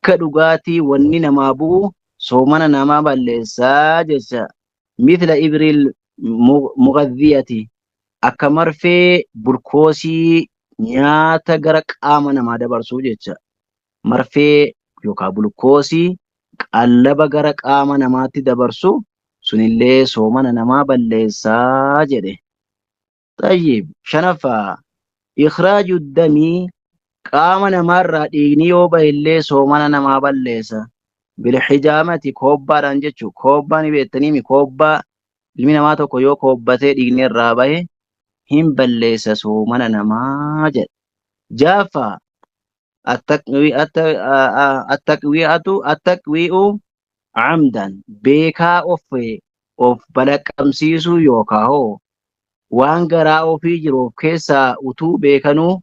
Akka dhugaatii wanni namaa bu'u soomana namaa balleessaa jecha. Mithla ibril mughadhiyati akka marfee bulkoosii nyaata gara qaama namaa dabarsuu jecha. Marfee yookaan bulkoosii qallaba gara qaama namaatti dabarsu sunillee soomana namaa balleessaa jedhe. Xayyib shanaffaa ikhraaju damii qaama namaarraa dhiigni yoo bahellee soomana namaa balleessa. Bilhijaamati koobbaadhaan jechuun koobbaa ni beektaniimi koobbaa ilmi namaa tokko yoo koobbatee dhiigni irraa bahe hin balleessa soomana namaa jedha. Jaaffaa attaqwi'atu attaqwi'u amdan beekaa of of balaqqamsiisuu yookaa hoo waan garaa ofii jiru of keessaa utuu beekanuu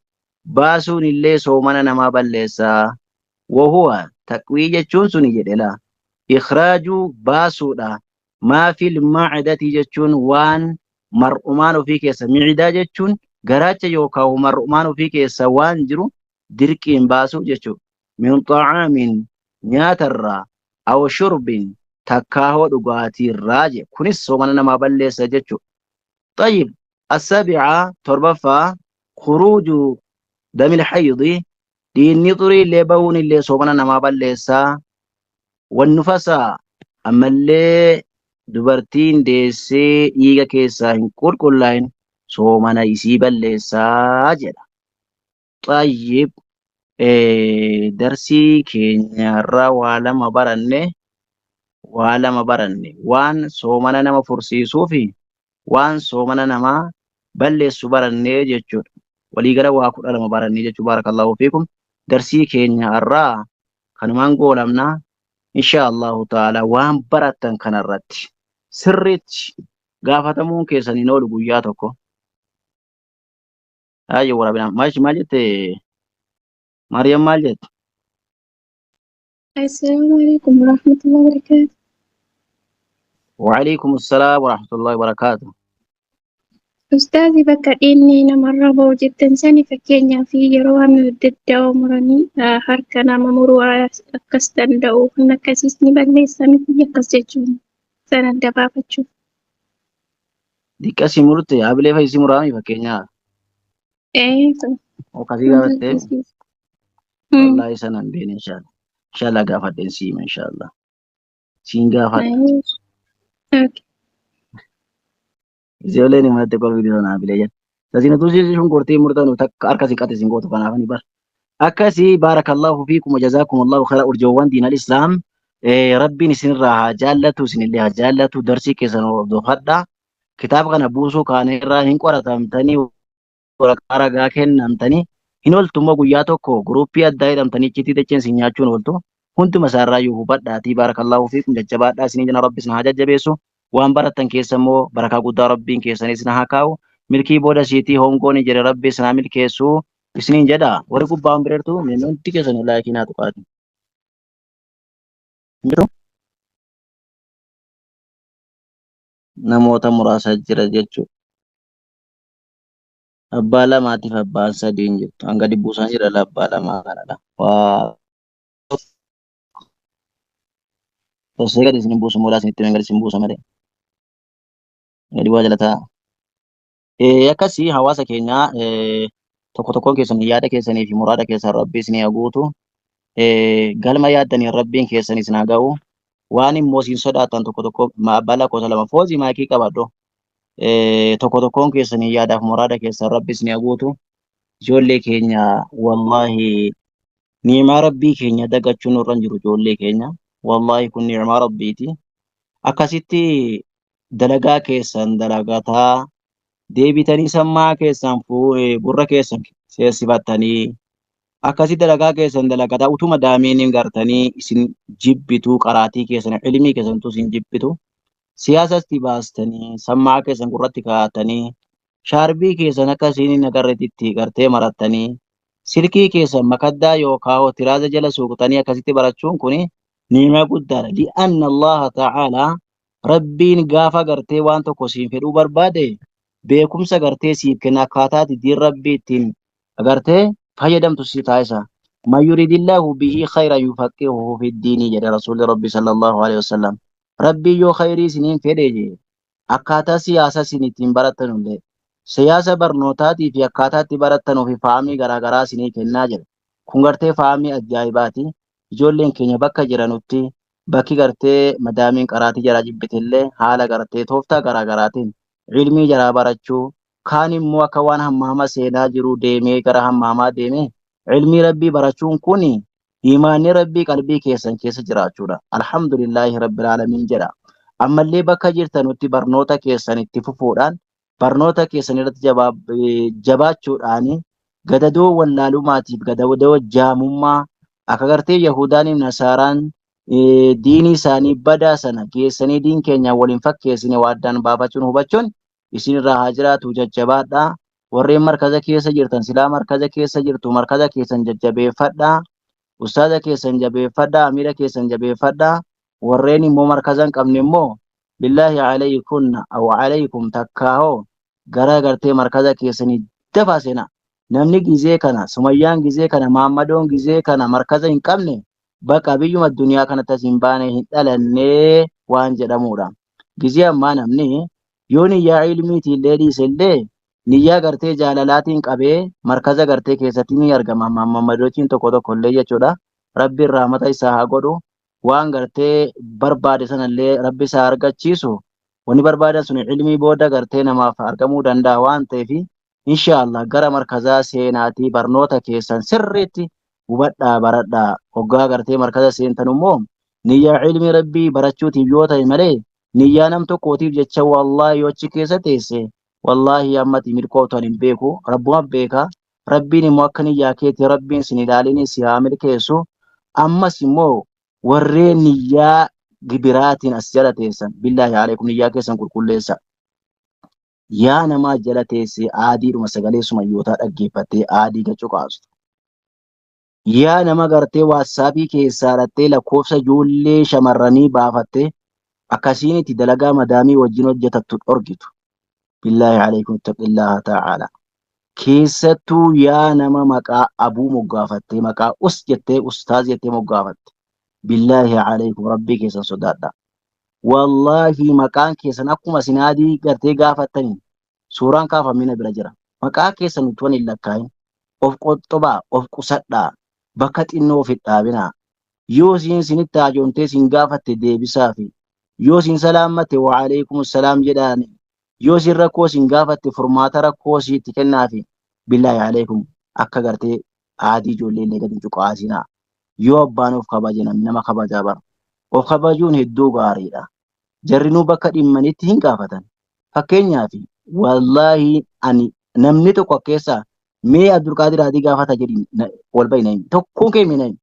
baasuun illee soomana namaa balleessa. Wahuwa taqwii jechuun suni jedhe laa ikhraaju baasuudha maa fil ma'idati jechuun waan mar'umaan ofii keessa mi'idaa jechuun garaacha yookaan mar'umaan ofii keessa waan jiru dirqiin baasuu jechuudha. Min xa'aamin nyaatarraa aw shurbin takkaahoo dhugaatiirraa jedhe kunis soomana namaa balleessa jechuudha. Xayyib assabi'a torbaffaa khuruuju damil haydi dhiinni xurii illee bahuun illee soomana namaa balleessaa. Wannufasaa ammallee dubartiin deessee dhiiga keessaa hin qulqullaa'in soomana isii balleessaa jedha. Xayyib darsii keenyarraa waa lama baranne waa lama baranne waan soomana nama fursiisuu fi waan soomana namaa balleessu barannee jechuudha. Waliigala waa 12 barannee jechuu baarakallahu fiikum. Darsii keenya har'aa kanumaan goolabna. Insha Allahu ta'ala waan barattan kanarratti sirriitti gaafatamuun keessan hin oolu guyyaa tokko. Haayyo waraabina. Maal maal jette? Maariyaam maal jette? Assalaamu alaikum warahmatullahi wabarakatuh. Wa'alaikum assalaam warahmatullahi wabarakaatuh. Ustaazi bakka dhiigni namarra ba'u jettan sani fakkeenyaaf yeroo waan adda addaa muranii harka nama muruu akkas danda'u kan akkasiis ni balleessa miti akkas jechuun sana adda baafachuuf. Diqqa si murte habilee fa'i si muraami fakkeenyaaf. Ee Akkasii gaafatte wallaahi sana hin beekne inshallah. Inshallah gaafadheen si hima inshallah. Siin gaafadha. Ijoolleen himatti kolfi sana habilee jedha. Sasiin utuu si shunkurtii murtanu takka harka si qate sin gootu kanaaf ni bar. Akkasii baarakallahu fiikum wa jazaakumullahu khayra urjoowwan diinal islaam. Rabbiin isinirraa haa jaallatu isinillee haa jaallatu darsii keessan hordofadha. Kitaaba kana buusuu kaanirraa hin qoratamtanii waraqaa ragaa kennamtanii hin oltu immoo guyyaa tokko guruuppii addaa jedhamtanii iccitii dacheen isin nyaachuun ooltu. Hunduma isaarraayyuu hubadhaatii baarakallahu fiikum jajjabaadhaa isiniin jenna rabbi isin haa jajjabeessu. Waan barattan keessa immoo barakaa guddaa rabbiin keessanii isin haa kaa'u. Milkii booda siitii hongoon jedhe rabbi isin haa milkeessu isiniin jedha. Warri gubbaa hin bireertu mee hundi keessanuu laayikii naa tuqaati. Jirtu namoota muraasa jira jechuudha. Abbaa lamaatiif abbaan sadiin jirtu. Hanga dhibbuu isaan jira abbaa lamaa kanadha. Waa Osoo gadi isin buusu moolaa isinitti gadi isin buusa malee. Gadi waa jala ta'a. Akkasii hawaasa keenya tokko tokkoon keessan yaada keessanii fi muraada keessan rabbi isin haa guutu. Galma yaaddaniin rabbiin keessan isin haa ga'u. Waan immoo isin sodaattan tokko tokko abbaa lakkoofsa lama foozii maayikii qabadhu. Tokko tokkoon keessan yaadaaf muraada keessan rabbi isin haa guutu. Ijoollee keenya wallaahi ni'imaa rabbii keenya dagachuun nurra hin jiru ijoollee keenya. Wallaahi kun ni'imaa rabbiiti. Akkasitti dalagaa keessan dalagataa deebitanii sammaa keessan gurra keessan seessifattanii akkasi dalagaa keessan dalagataa utuma daamiin gartanii isin jibbitu qaraatii keessan ilmii keessantu isin jibbitu siyaasatti baastanii sammaa keessan gurratti kaa'atanii shaarbii keessan akka isin hin agarretti gartee marattanii silkii keessan makaddaa yookaan tiraaza jala suuqxanii akkasitti barachuun kun ni'ima guddaadha. Li'anna Allaha ta'aalaa Rabbiin gaafa gartee waan tokko siin fedhuu barbaade beekumsa gartee siif kenna akkaataa itti diin Rabbii ittiin agartee fayyadamtu si taasisa. Man yuridillahu bihi khayran yufaqihuhu fiddiini jedhe Rasuulli Rabbi sallallahu alaihi wasallam. Rabbii yoo khayrii isiniin fedhe jee akkaataa siyaasa isin ittiin barattanullee siyaasa barnootaatii fi akkaataa itti barattanuu fi fahamii garaagaraa isinii kennaa jedha. Kun gartee fahamii ajaa'ibaati. Ijoolleen keenya bakka jiranutti bakki gartee madaamiin qaraatii jaraa jibbitellee haala gartee tooftaa garaagaraatiin ilmii jaraa barachuu kaan immoo akka waan hammaama seenaa jiru deemee gara hammaamaa deemee ilmii rabbii barachuun kun imaanni rabbii qalbii keessan keessa jiraachuudha. Alhamdulillaahi rabbil aalamiin jedha. Ammallee bakka jirtanutti barnoota keessan itti fufuudhaan barnoota keessan irratti jabaachuudhaan gadadoo wallaalumaatiif gadadoo jaamummaa akka gartee Yahudaaniif Nasaaraan diinii isaanii badaa sana geessanii diin keenya waliin fakkeessine waa addaan baafachuun hubachuun isin irraa haa jiraatu jajjabaadhaa. Warreen markaza keessa jirtan silaa markaza keessa jirtu markaza keessan jajjabeeffadhaa. Ustaaza keessan jabeeffadhaa, amiira keessan jabeeffadhaa. Warreen immoo markaza hin qabne immoo billaahi alaykunna aw alaykum takkaa hoo gara gartee markaza keessanii dafaa seenaa. Namni gizee kana Sumayyaan gizee kana Maammadoon gizee kana markaza hin qabne baqa biyyuma addunyaa kanatti as hin baane hin dhalannee waan jedhamudha. Gizee ammaa namni yoo niyyaa ilmiitiin illee dhiise illee niyyaa gartee jaalalaatiin qabee markaza gartee keessatti ni argama. Maammadochiin tokko tokko illee jechuudha. Rabbiin rahmata isaa haa godhu. Waan gartee barbaade sanallee rabbi isaa argachiisu. Wanni barbaadan sun ilmii booda gartee namaaf argamuu danda'a waan ta'eef inshaallah gara markazaa seenaatii barnoota keessan sirriitti hubadhaa baradhaa. Hoggaa gartee markaza seentan immoo niyyaa ilmii rabbii barachuutiif yoo ta'e malee niyyaa nam tokkootiif jecha wallaahi yoo achi keessa teesse wallaahi ammati milkooftu ani hin beeku rabbuma beeka. Rabbiin immoo akka niyyaa keetii rabbiin sin ilaalini si haa milkeessu. Ammas immoo warreen niyyaa gibiraatiin as jala teessan billaahi alaikum niyyaa keessan qulqulleessa. Yaa namaa jala teessee aadiidhuma sagalee sumayyootaa dhaggeeffattee aadii gachuu kaastu. Yaa nama gartee waatsaappii keessaa dhattee lakkoofsa ijoollee shamarranii baafattee akkasiin itti dalagaa madaamii wajjin hojjetattu dhorkitu. Billaahi alaikum ittaqillaaha ta'ala. Keessattuu yaa nama maqaa abuu moggaafattee maqaa us jettee ustaaz jettee moggaafatte. Billaahi alaikum rabbii keessan sodaadha. Wallaahi maqaan keessan akkuma isin adii gartee gaafattaniin suuraan kaafamina bira jira. Maqaa keessan utuu hin lakkaa'in of qoxxobaa, of qusadhaa, bakka xinnoo of hin dhaabinaa. Yoo isiin isinitti haajomtee isin gaafatte deebisaafi. Yoo isin salaammatte wa alaikum salaam jedhaani. Yoo isin rakkoo isin gaafatte furmaata rakkoo isiitti kennaafi. Billaahi alaikum akka gartee aadii ijoollee illee gadi hin cuqaasinaa. Yoo abbaan of kabaje namni nama kabajaa bara. Of kabajuun hedduu gaariidha. Jarrinuu bakka dhimmanitti hin gaafatan. Fakkeenyaaf wallaahi ani namni tokko keessaa mee Abdulqaadir adii gaafata jedhi wal bahi na himi. Tokkoon kee mee na himi.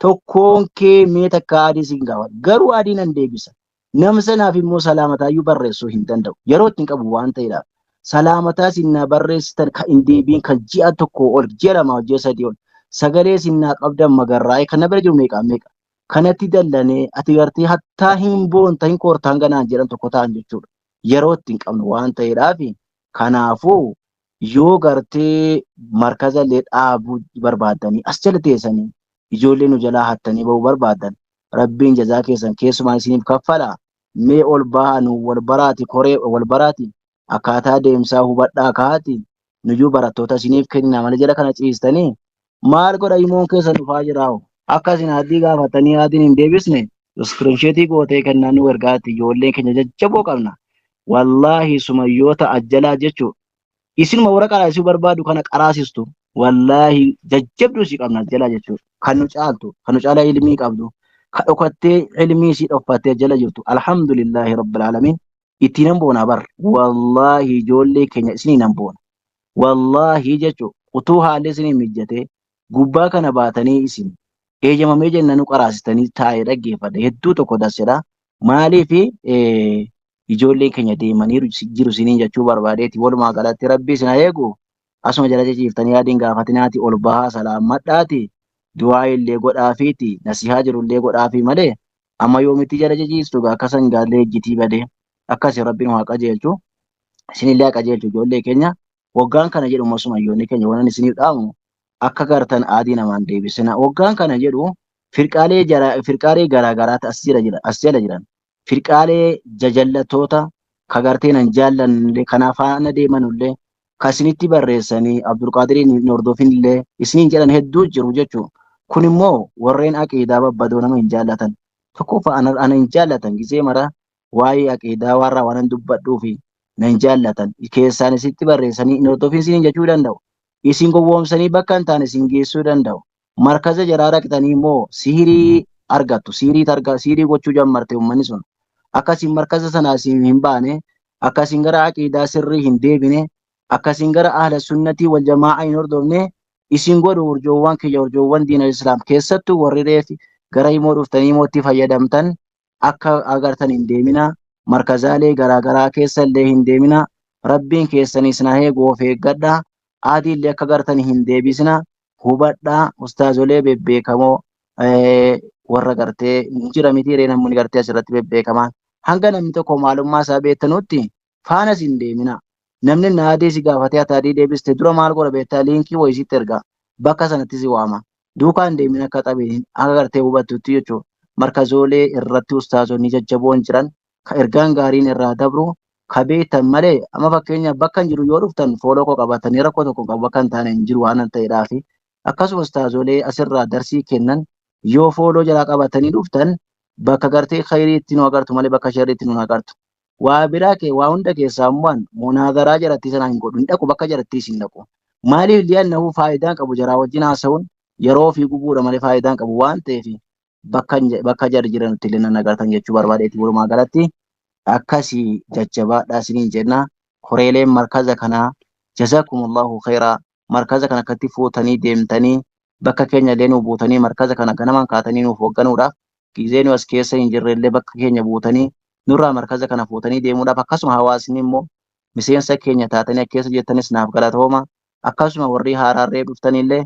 Tokkoon kee mee takka adii si hin gaafatu. Garuu adii nan deebisa. Nama sanaaf immoo salaamataayyuu barreessuu hin danda'u. Yeroo ittiin qabu waan ta'eedhaaf. Salaamataa isin naa barreessitan kan hin deebiin kan ji'a tokko ol, ji'a lama, ji'a sadii ol. Sagalee isin naa qabdan magarraa'ee kan na bira jiru meeqaa meeqa. Kanatti dallanee ati gartee hattaa hin boonta hin koorta hanga naan jedhan tokko ta'an jechuudha. Yeroo ittiin qabnu waan ta'eedhaaf kanaafuu yoo gartee markaza illee dhaabuu barbaaddanii as jala teessanii ijoollee nu jalaa hattanii ba'uu barbaadan rabbiin jazaa keessan keessumaan isiniif kaffala. Mee ol bahaa nu wal baraati koree wal baraati akkaataa deemsaa hubadhaa kaati nuyyuu barattoota isiniif kennina malee jala kana ciistanii maal godha imoon keessan dhufaa jiraa'u akka isin adii gaafatanii adiin hin deebisne iskiriinsheetii gootee kennaa nu ergaatti ijoolleen keenya jajjaboo qabna. Wallaahi sumayyoota ajjalaa jechuun isinuma warra qaraasisuu barbaadu kana qaraasistu wallaahi jajjabduu si qabna ajjalaa jechuudha. Kan nu caaltu kan nu caalaa ilmii qabdu kan dhokattee ilmii isii dhokfattee jala jirtu alhamdulillaahi rabbil aalamiin ittiin nan boona bar wallaahi ijoollee keenya isinii nan boona wallaahi jechuun utuu haalli isinii mijjatee gubbaa kana baatanii isin eeyyamamee jenna nu qaraasistanii taa'ee dhaggeeffadha hedduu tokko dassedha maaliif ijoolleen keenya deemaniiru jiru isiniin jechuu barbaadeeti walumaa galatti rabbi isin haa eegu asuma jala ciciiftanii yaadiin gaafatinaati ol bahaa salaammadhaati du'aa illee godhaafiiti nasihaa jiru illee godhaafii malee amma yoomitti jala ciciistu gaa akkasan gaallee ejjitii badee akkasi rabbiin haa qajeelchu isinillee haa qajeelchu ijoollee keenya waggaan kana jedhu sumayyoonni keenya waan isiniif dhaamu. Akka gartan aadii namaan deebisina. Waggaan kana jedhu firqaalee jara firqaalee garaa garaatu as jira jira as jala jiran. Firqaalee jajallatoota ka gartee nan jaallanne kana faana deemanullee ka isinitti barreessanii Abdulqaadiriin hin hordofinillee isiniin jedhan hedduu jiru jechuudha. Kun immoo warreen aqiidaa babbadoo nama hin jaallatan. Tokkoffaa ana hin jaallatan gizee mara waa'ee aqiidaa warraa waan dubbadhuufi na hin jaallatan. Keessaan isitti barreessanii hin hordofin isiniin jechuu danda'u. Isin gowwoomsanii bakka hin taane isin geessuu danda'u. Markaza jaraa dhaqxanii immoo sihirii argattu. Sihirii targa sihirii gochuu jammarte uummanni sun. Akkasiin markaza sanaa isin hin baane, akkasiin gara aqiidaa sirrii hin deebine, akkasiin gara ahla sunnatii wal jamaa'a hin hordofne isin godhu urjoowwan kiyya urjoowwan diina islaam keessattuu warri reefi gara himoo dhuftanii himootti fayyadamtan akka agartan hin deemina markazaalee garaagaraa keessa illee hin deemina rabbiin keessan isin haa eegu of eeggadha aadii illee akka gartan hin deebisina hubadhaa ustaazolee bebbeekamoo warra gartee hin jira miti ree namni gartee asirratti bebbeekamaan hanga namni tokko maalummaa isaa beektanutti faanas hin deemina. Namni na adii si gaafatee ati adii deebiste dura maal godha beektaa liinkii wayii sitti erga bakka sanatti si waama. Duukaa hin deemin akka xabiin akka gartee hubattutti jechuudha. Markazoolee irratti ustaazonni jajjaboon jiran ka ergaan gaariin irraa dabru ka beektan malee amma fakkeenyaaf bakka hin jiru yoo dhuftan fooloo koo qabatanii rakkoo tokko hin qabu bakka hin taane hin jiru waan ta'eedhaafi. Akkasuma ustaazolee asirraa darsii kennan yoo fooloo jalaa qabatanii dhuftan bakka gartee khayrii itti nu agartu malee bakka sharrii itti nu agartu. Waa biraa kee waa hunda keessaa immoo an munaadaraa jarattii sanaa hin godhu hin dhaqu bakka jarattiis hin dhaqu. Maaliif li'annahu faayidaan qabu jaraa wajjin haasa'uun yeroo ofii gubuudha malee faayidaan qabu waan ta'eef bakka bakka jarri jiranutti illee nan agartan jechuu barbaadeeti walumaa galatti akkasii jajjabaadhaa isiniin jenna koreeleen markaza kanaa jazakumullahu khairaa markaza kana akkatti fuutanii deemtanii bakka keenya illee nu buutanii markaza kana ganamaan kaatanii nuuf hoogganuudhaaf gizee nu as keessa hin jirre illee bakka keenya buutanii nurraa markaza kana fuutanii deemuudhaaf akkasuma hawaasni immoo miseensa keenya taatanii akka keessa jirtanis naaf galatooma akkasuma warri haaraarree dhuftanillee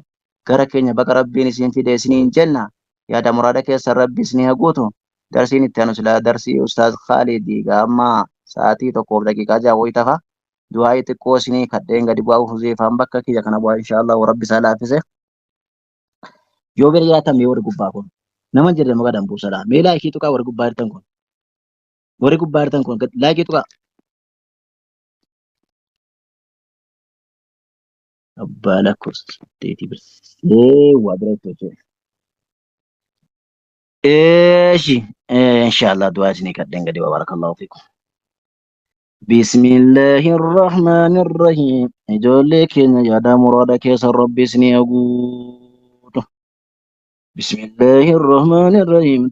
gara keenya baga rabbiin isin fide isiniin jenna yaada muraada keessan rabbi isinii haa guutu darsiin itti aanu silaa darsii ustaaz Khaalid amma sa'aatii 1:06 wayii tafa du'aa'ii xiqqoo isinii kadheen gadi bu'aa Huzeefaan bakka kiyya kana bu'aa inshaallah rabbi isaa laaffise yoo bira jiraatan mee warri gubbaa kun nama hin jirre maqaa dambuusadha mee laayikii tuqaa warri gubbaa jirtan kun warri gubbaa jirtan kun laayikii tuqaa abbaa lakkoofsa saddeetii bira ee waa bira itti hojjetu. Eeshi inshaallah du'aa isinii kadheen gadi bu'aa barakallahu fiikum. Bismillahirrahmanirrahiim. Ijoollee keenya yaada muraada keessa Rabbi isinii haa guutu. Bismillahirrahmanirrahiim.